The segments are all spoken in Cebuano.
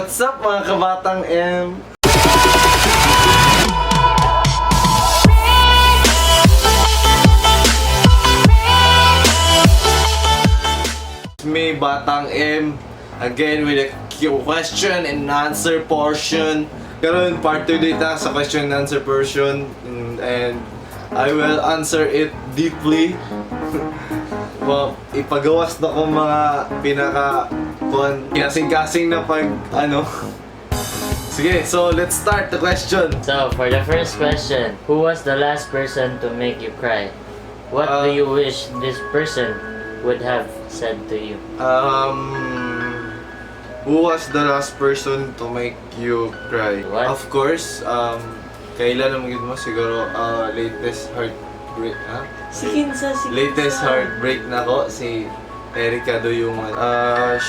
What's up, mga kabatang M? It's me, Batang M. Again with a question and answer portion. Karon part 2 dito sa question and answer portion and I will answer it deeply. Well, ipagawas na ko mga pinaka kuan kasing-kasing na pag ano. Sige, so let's start the question. So, for the first question, who was the last person to make you cry? What do you wish this person would have said to you? Who was the last person to make you cry? What? Of course, kailan naman gyud mo siguro latest heartbreak, ha? Sige sa, sige. Latest heartbreak na ko si Erica Duyungan.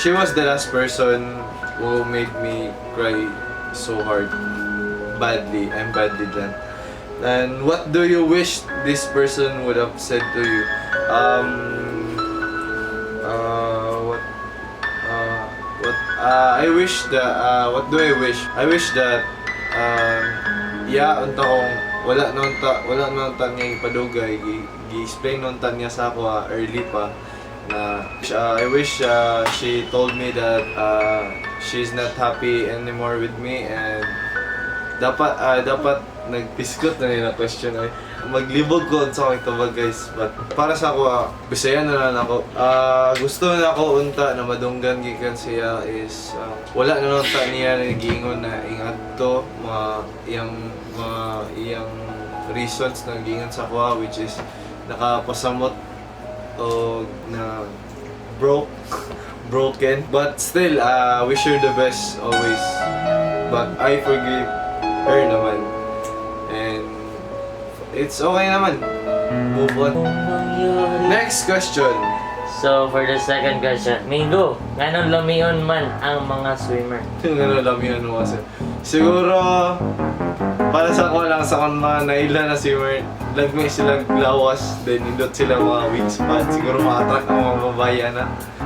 She was the last person who made me cry so hard. Badly. I'm badly done. And what do you wish this person would have said to you? What I wish that, what do I wish? I wish that, yeah, unta kong wala noon ta niya ipadugay, gi-explain noon ta niya sa ako early pa na I wish she told me that she's not happy anymore with me and dapat nagpiskot na nila question ay maglibog ko sa akong tubag, guys, but para sa ako, Bisaya na lang ako. Gusto na ako unta na madunggan gikan siya is wala na unta niya giingon na ingadto mga iyang reasons na giingon sa ako, which is nakapasamot o na broken, but still wish her the best always, but I forgive her naman and it's okay naman, move on. Next question. So, for the second question, Mingo, nganong lamion man ang mga swimmer? Ano lang yun mo kasi siguro para sa ako lang, sa akong mga naila na swimmer, lagmay sila lawas, then nindot sila mga weak spot, siguro ma-attract ang mga babae na.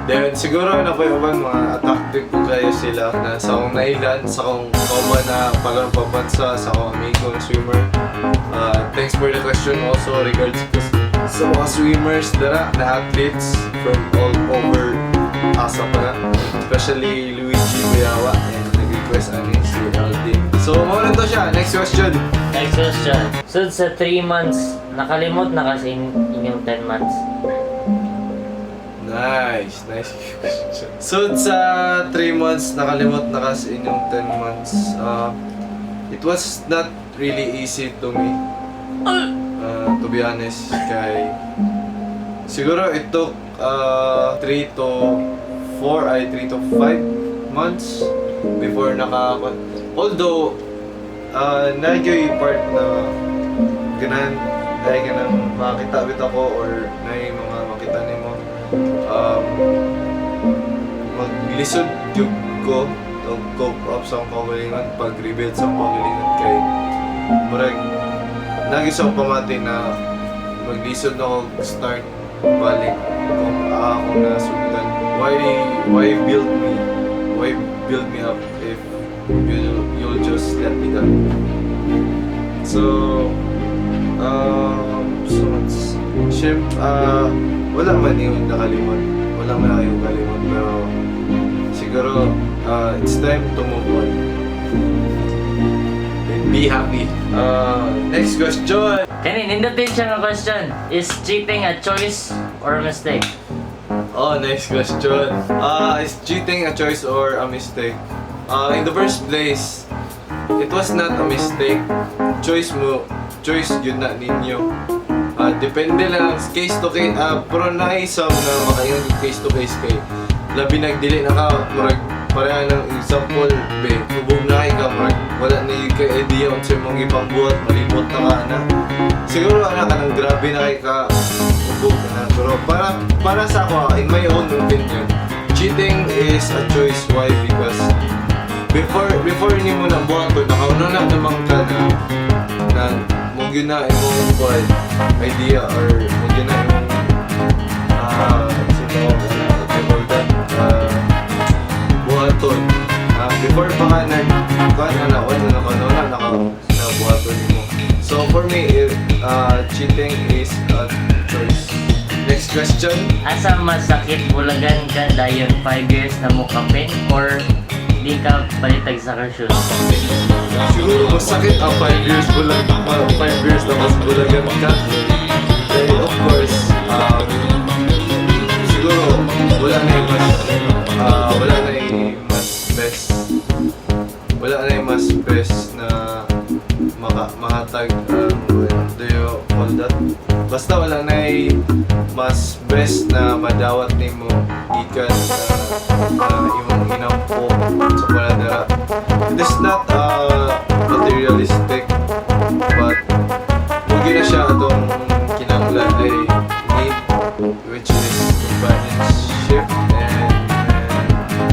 Then siguro na po yung uban, mga attractive po kayo sila na sa akong nailan, sa akong kauban na pagampansa, sa akong amigo na swimmer. Thanks for the question also regards ko sa mga swimmers dara na athletes from all over asa pa na, especially Luigi Buyawa, and nag-request ani si Aldin. So mao na to siya. Next question. Next question. So, sa 3 months, nakalimot na kasi inyong 10 months? Nice, nice question. So sa 3 months, nakalimot na kasi inyong 10 months. It was not really easy to me. To be honest, kay siguro it took 3 to 4 ay 3 to 5 months before naka, although naa part na ganan ay ganang makita bit ako or na mga makita nimo, maglisod jud ko og cope up sa akong kaugalingon, pag rebuild sa akong kaugalingon, kay murag nagi sa akong pamati na maglisod na ako start balik kung ako nasugdan. Why build me up if you'll just let me down? So it's syempre, wala man yung nakalimot, wala man yung kalimot, pero siguro it's time to move on and be happy. Next question. Kani, nindutin siya nga question. Is cheating a choice or a mistake? Oh, nice question. Is cheating a choice or a mistake? In the first place, it was not a mistake. Choice mo, choice yun na ninyo. Depende lang case to case, pero naay some na makaingon yung case to case kay labi nagdili na ka, murag pareha ng example be, hubog na kay ka, murag wala na yung kay idea unsa imong gipangbuhat, malimot na ka na. Siguro ana ka nang grabe na kay ka hubog na, pero para sa ako, in my own opinion, cheating is a choice. Why? Because before nimo na buhaton, nakauna na naman ka na na mo gyud na imong kuan idea or mo gyud na imong sino, what you call that, buhaton. Before pa ka nag kuan ana, wala na ka na naka nabuhaton nimo. So for me, cheating is a choice. Next question. Asa masakit, bulagan ka dayon 5 years na mo kapin or di ka palitag sa shoes? Siguro masakit ang 5 years bulag, 5 years na mas bulagan ka. Eh, of course, siguro wala na yung mas best. Wala na yung mas best na mahatag, do you call that? Basta wala na yung mas best na madawat nimo gikan sa imong inampo sa paladara. It is not materialistic, but mao na siya atong kinahanglan ay need, which is companionship and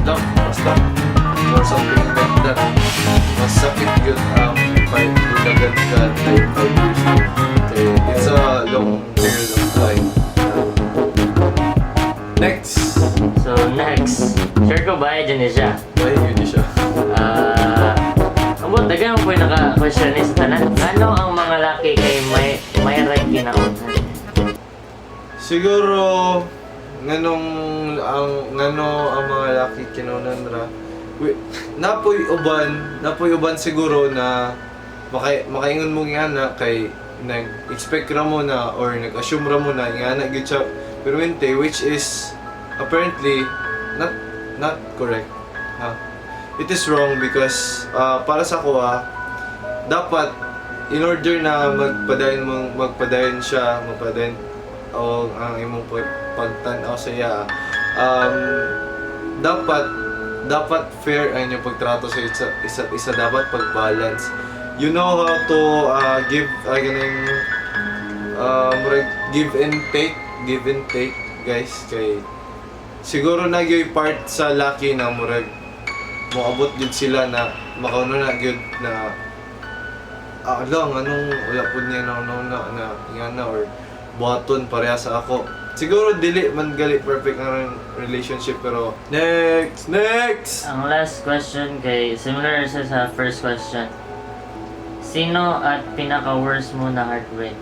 love, basta or something like that. Masakit yun ang 5 bulagan ka like 5 years. Okay, it's a long period of time. Next. So next, sure ko ba dyan ni siya? Ay, yun siya. Ah, ambot dagan mo po yung naka-question ni sa tanan. Ano ang mga laki kay may right kinaunhan? Siguro ngano ang mga laki kinunan ra. Wait, napoy uban siguro na makaingon mo nga na kay nag-expect ra mo na or nag-assume ra mo na nga na gyud siya permente, which is apparently not correct. Ha? It is wrong because para sa ako dapat in order na magpadayon mong magpadayon siya, magpadayon o ang imong pagtan-aw sa iya, dapat fair ang inyong pagtrato sa isa't isa, dapat pag-balance. You know how to give ganing murag give and take, give and take, guys, kay siguro na gyud part sa laki na murag moabot gyud sila na makauno na gyud na lang anong wala pud niya na na na na nga na or buhaton pareha sa ako. Siguro dili man gali perfect ang relationship, pero next, next. Ang last question kay similar siya sa first question. Sino at pinaka-worst mo na heartbreak?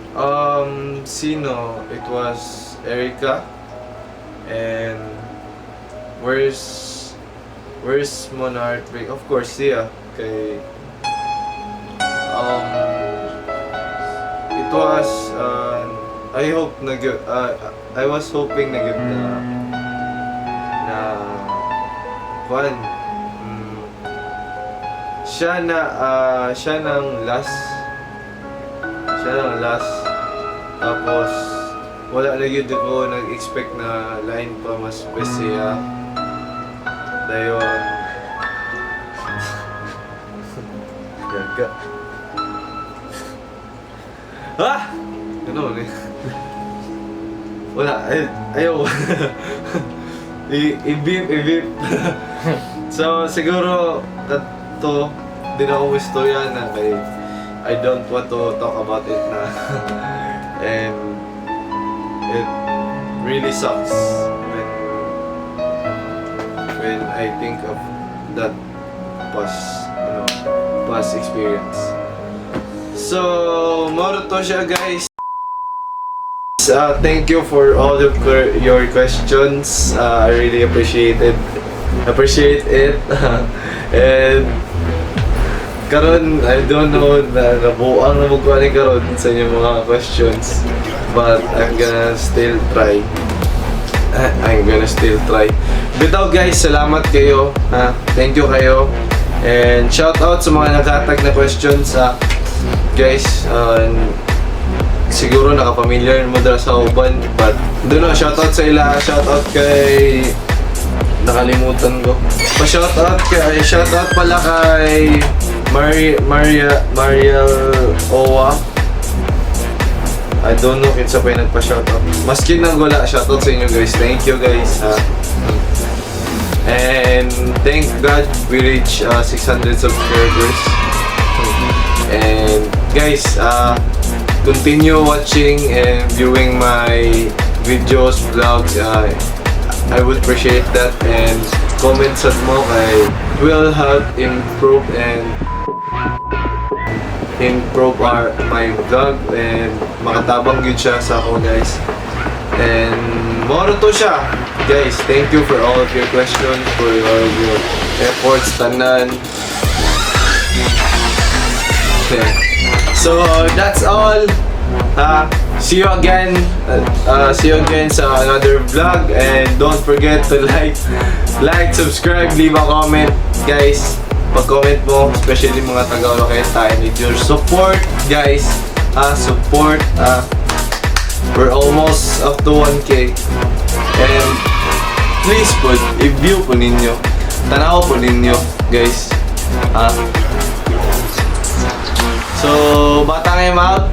Sino? It was Erica. And where's mo na heartbreak? Of course, siya. Kay it was I hope nag I was hoping na gyud na na kuan siya na siya ng last, tapos wala na gyud ako nag-expect na lain pa mas best siya dayon. Gaga. Ah, ano eh, wala ay, ayaw i-beep, i-beep. So siguro kato di na ako istorya na kay I don't want to talk about it na and it really sucks when I think of that past experience. So mao to siya, guys. Thank you for all of your questions. I really appreciate it. Appreciate it. And karon, I don't know na nabuang na mo ko ani karon sa inyong mga questions. But I'm gonna still try. I'm gonna still try. Bitaw guys, salamat kayo. Ha? Thank you kayo. And shout out sa mga naghatag na questions. Guys, siguro nakapamilyar mo dara sa uban, but don't know, shout out sa ila, shout out kay, nakalimutan ko pa, shout out pala kay Maria Mariel Owa. I don't know kinsa pa yung nagpa-shout out, maski nang wala, shout out sa inyo guys. Thank you guys, ha. And thank God we reach 600 subscribers. And guys, continue watching and viewing my videos, vlogs. I would appreciate that. And Comment sad mo kay will help improve and improve our my vlog and makatabang gyud siya sa ako, guys. And mao to siya. Guys, thank you for all of your questions, for all of your efforts, tanan. Okay. So, that's all. Ha? See you again. See you again sa another vlog. And don't forget to like, subscribe, leave a comment. Guys, pag-comment mo, especially mga taga Oroqueta, I need your support, guys. Ha? Support. We're almost up to 1K. And please po, i-view po ninyo. Tanaw po ninyo, guys. Ha? So, Batang I'm out.